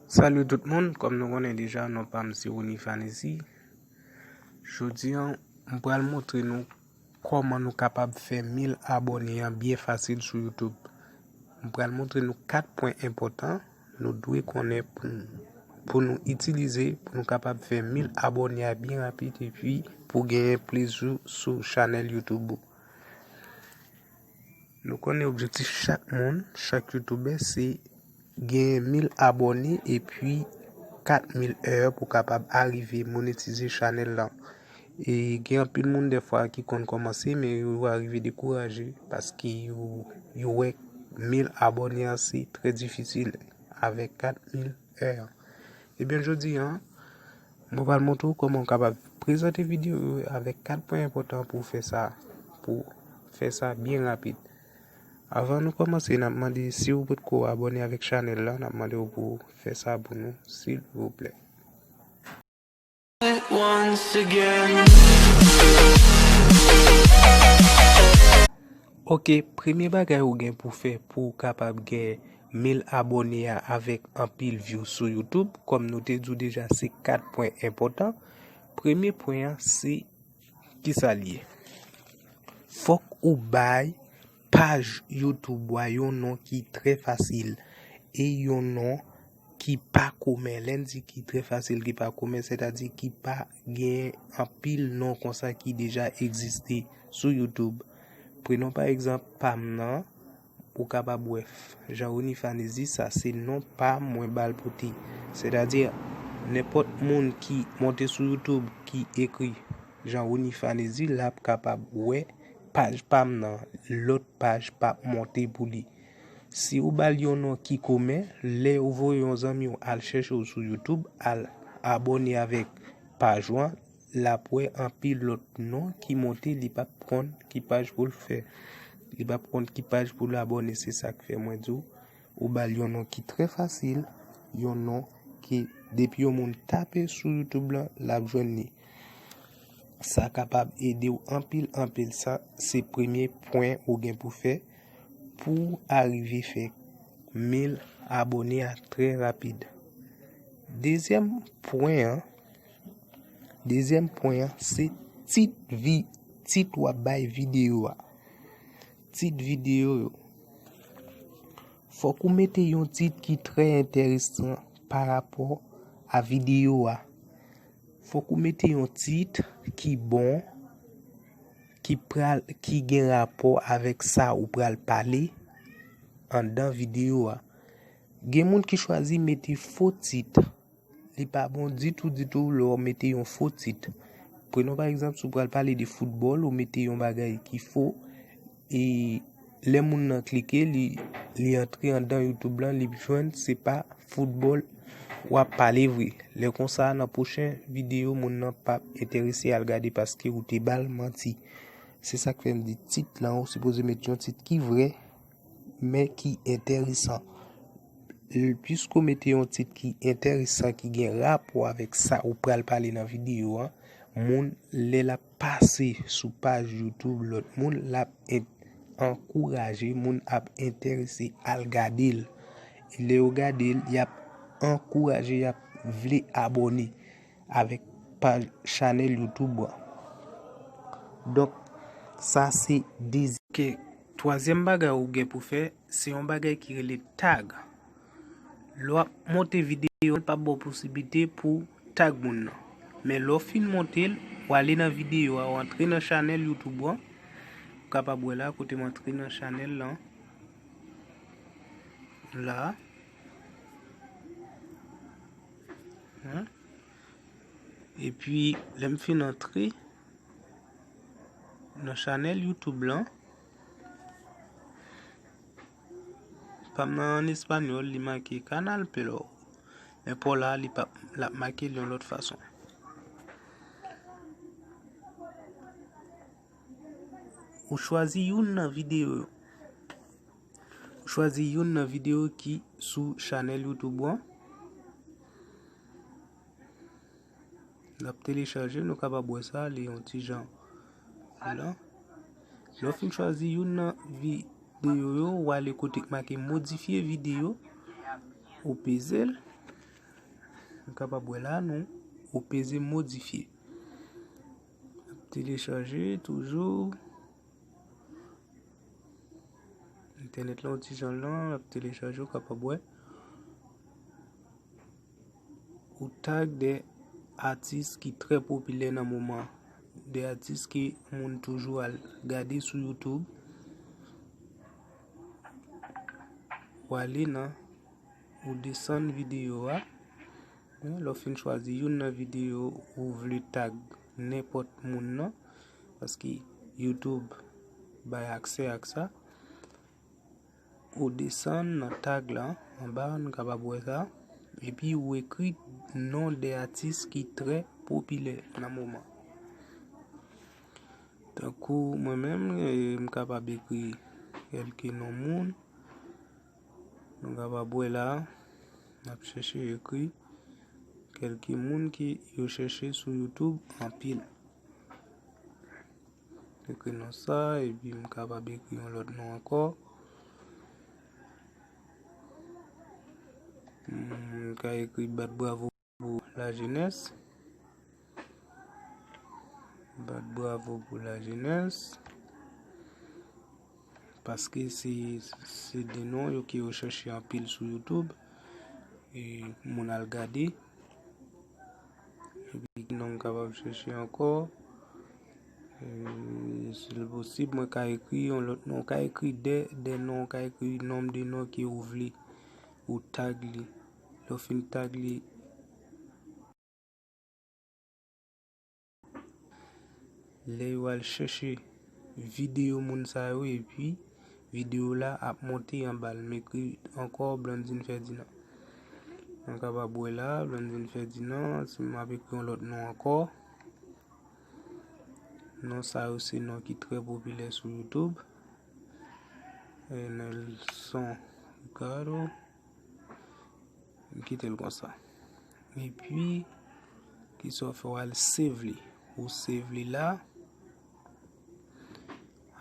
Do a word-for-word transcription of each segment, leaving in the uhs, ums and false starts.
Salut tout moun, kòm nou konnen deja, non pa m se Rony Fanesi. Jodi a, m pral montre nou kòman nou kapab fè mil abòne an byen fasil sou YouTube. M pral montre nou kat pwen enpòtan nou dwe konnen pou, pou nou itilize, pou nou kapab fè mil abòne a byen rapid, epi pou genyen plis jou sou chanèl YouTube ou. Nou konnen objektif chak moun, chak youtubè, se genyen mil abòne epi kat mil è pou kapab arive monetize chanèl lan. E gen anpil moun dèfwa ki konn kòmanse, men yo arive dekouraje paske yo, yo wè mil abòne an se trè difisil avèk kat mil è. Ebyen, jodi a, mwen pral montre w kòman w kapab prezante videyo yo avèk kat pwen enpòtan pou w fè sa, pou w fè sa byen rapid. Avan nou kòmanse, n ap mande, si w potko abòne avèk chanèl la, n ap mande w pou w fè sa pou nou, silvouplè. Once again. Ok, premye bagay ou gen pou fè pou w kapab gen mil abòne a avèk anpil view sou YouTube, kòm nou te di w deja, se kat pwen enpòtan. Premye pwen an, se kisa l ye? Fòk ou bay paj YouTube ou a yon non ki trè fasil e yon non ki pa komen. Lè n di ki trè fasil, ki pa komen, sètadi ki pa gen anpil non konsa ki deja egziste sou YouTube. Prenon pa egzanp pa m nan, ou kapab wè f-, Jean Rony Fanesi, sa se non pa m mwen ba l pote. Sètadi, nenpòt moun ki monte sou YouTube ki ekri Jean Rony Fanesi, l ap kapab wè paj pa m nan, lòt paj p ap monte pou li. Si ou ba l yon non ki komen, lè ou voye yon zanmi w al chèche w sou YouTube, al abòne avèk paj ou an, l ap wè anpil lòt non ki monte, li p ap konn ki paj pou l fè. Li p ap konn ki paj pou l abòne, se sa k fè mwen di w, ou ba l yon non ki trè fasil, yon non ki depi yon moun tape sou YouTube lan, l ap jwenn li. Sa kapab ede w anpil, anpil. Sa se premye pwen ou gen pou fè pou w arive fè mil abòne a trè rapid. Dezyèm pwen an, dezyèm pwen an, se tit vi-, tit w ap bay videyo a. Tit videyo yo. Fòk ou mete yon tit ki trè enteresan pa rapò a videyo a. Fòk ou mete yon tit ki bon, ki pral, ki gen rapò avèk sa ou pral pale anndan videyo a. Gen moun ki chwazi mete fo tit. Li pa bon ditou, ditou lè w mete yon fo tit. Prenon pa egzanp, si w pral pale de foutbòl, ou mete yon bagay ki fo, e lè moun nan klike, li, li antre anndan YouTube lan, li jwenn se pa foutbòl w ap pale vre. Lè konsa, nan pwochen videyo, moun nan p ap enterese al gade paske ou te ba l manti. Se sa k fè m di tit lan, ou sipoze met yon tit ki vrè, men ki enteresan. L-, piske w mete yon tit ki enteresan, ki gen rapò avèk sa ou pral pale nan videyo a, moun, lè l ap pase sou paj YouTube lòt moun, l ap en-, ankouraje, moun ap enterese al gade l. E lè yo gade l, y ap ankouraje, y ap vle abòne avèk paj chanèl YouTube ou an. Donk, sa se dezi-, ke twazyèm bagay ou gen pou fè, se yon bagay ki rele tag. Lè w ap monte videyo, l p ap ba w posiblite pou w tag moun nan. Men lè w fin monte l, w ale nan videyo a, w antre nan chanèl YouTube ou an. Ou kapab wè la, kote m antre nan chanèl lan. La. Hein? Epi, lè m fin antre nan chanèl YouTube lan, pa m nan an espanyòl, li make Canal Plus. Men pa w la, li p ap, l ap make l yon lòt fason. Ou chwazi youn nan videyo yo. Ou chwazi youn nan videyo ki sou chanèl YouTube ou an. L ap telechaje, nou kapab wè sa, li yon ti jan la. Lè w fin chwazi youn nan videyo yo, w ale kote k make modifye videyo, ou peze l. Nou kapab wè la, nou, ou peze modifye. Ap telechaje toujou. Entènèt lan, yon ti jan lan, l ap telechaje, ou kapab wè. Ou tag de atis ki trè popilè nan moman. De atis ke moun toujou al gade sou YouTube. Ou ale nan, ou desann videyo a. Lè w fin chwazi youn nan videyo ou vle tag nenpòt moun nan, paske YouTube bay aksè ak sa. Ou desann nan tag la, anba, nou kapab wè sa. Epi ou ekri non de atis ki trè popilè nan moman. Tankou mwen menm, eh, m kapab ekri kèlke non moun. Nou kapab wè la, n ap chèche ekri kèlke moun ke yo chèche sou YouTube anpil. Ekri non sa, epi m kapab ekri yon lòt non ankò. M ka ekri bat bravo pou lajenès. Bat bravo pou lajenès. Paske se, se de non yo ke yo chèche anpil sou YouTube. E moun al gade. Epi ki non m kapab chèche ankò? E, si l posib, mwen ka ekri yon lòt non. Ou ka ekri de, de non, ou ka ekri nonb de non ke ou vle. Ou tag li. Lè w fin tag li, lè yo al chèche videyo moun sa yo, epi videyo la ap monte anba l. M ekri ankò Blandine Ferdinand. Nou kapab wè la, Blandine Ferdinand, si m ap ekri yon lòt non ankò. Non sa yo se non ki trè popilè sou YouTube. E, Nelson Ricardo. M kite l konsa. Epi, kisa w fè, w al save li. Ou save li la.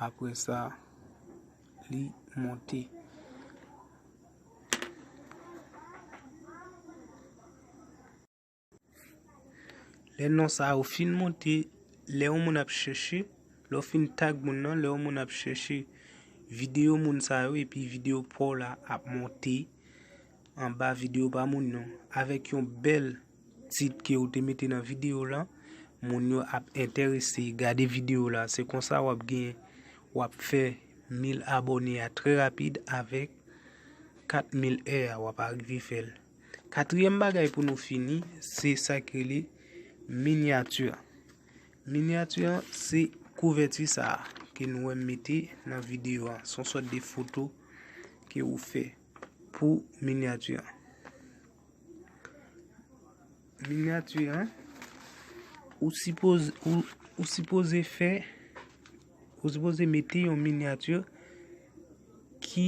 Apre sa, li monte. Lè non sa yo fin monte, lè yon moun ap chèche, lè w fin tag moun nan, lè yon moun ap chèche videyo moun sa yo, epi videyo pa w la ap monte anba videyo pa moun nan. Avèk yon bèl tit ke ou te mete nan videyo la, moun yo ap enterese gade videyo la. Se konsa w ap gen, w ap fè mil abòne a trè rapid avèk kat mil è a, w ap arive fè l. Katriyèm bagay pou nou fini, se sa k rele minyati. Minyati an, se kouvèti sa a ke nou wè m mete nan videyo a. Se yon sòt de foto ke ou fè pou minyati an. Minyati an, ou sipoze, ou, ou sipoze fè, ou sipoze mete yon minyati ki,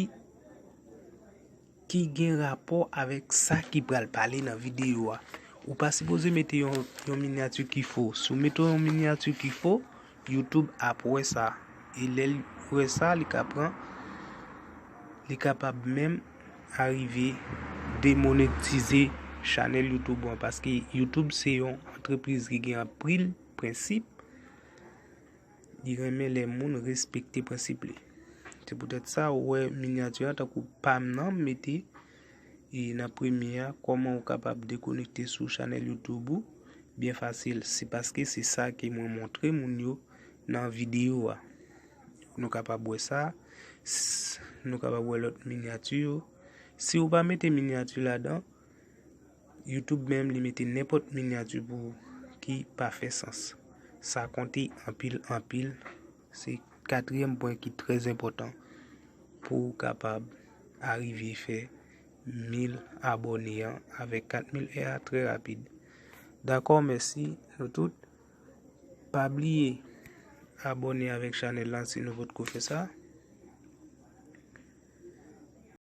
ki gen rapò avèk sa ki pral pale nan videyo a. Ou pa sipoze mete yon, yon minyati ki fo. Si w mete yon minyati ki fo, YouTube ap wè sa. E lè l wè sa, li ka pran, li kapab menm arive demonetize chanèl YouTube ou an, paske YouTube se yon antrepriz ki gen anpil prensip, li renmen lè moun respekte prensip li. Se poutèt sa, ou wè minyati an tankou pa m nan, m mete e nan premye a, kòman ou kapab dekonekte sou chanèl YouTube ou? Byen fasil, se paske se sa ke mwen montre moun yo nan videyo a. Nou kapab wè sa, s-, nou kapab wè lòt minyati yo. Si ou pa mete minyati ladan, YouTube menm li mete nenpòt minyati pou ou ki pa fè sans. Sa konte anpil, anpil. Se katriyèm pwen ki trè enpòtan pou w kapab arive fè mil abòne an avèk kat mil è a trè rapid. Dakò, mèsi nou tout. Pa bliye abòne avèk chanèl lan si nou potko fè sa.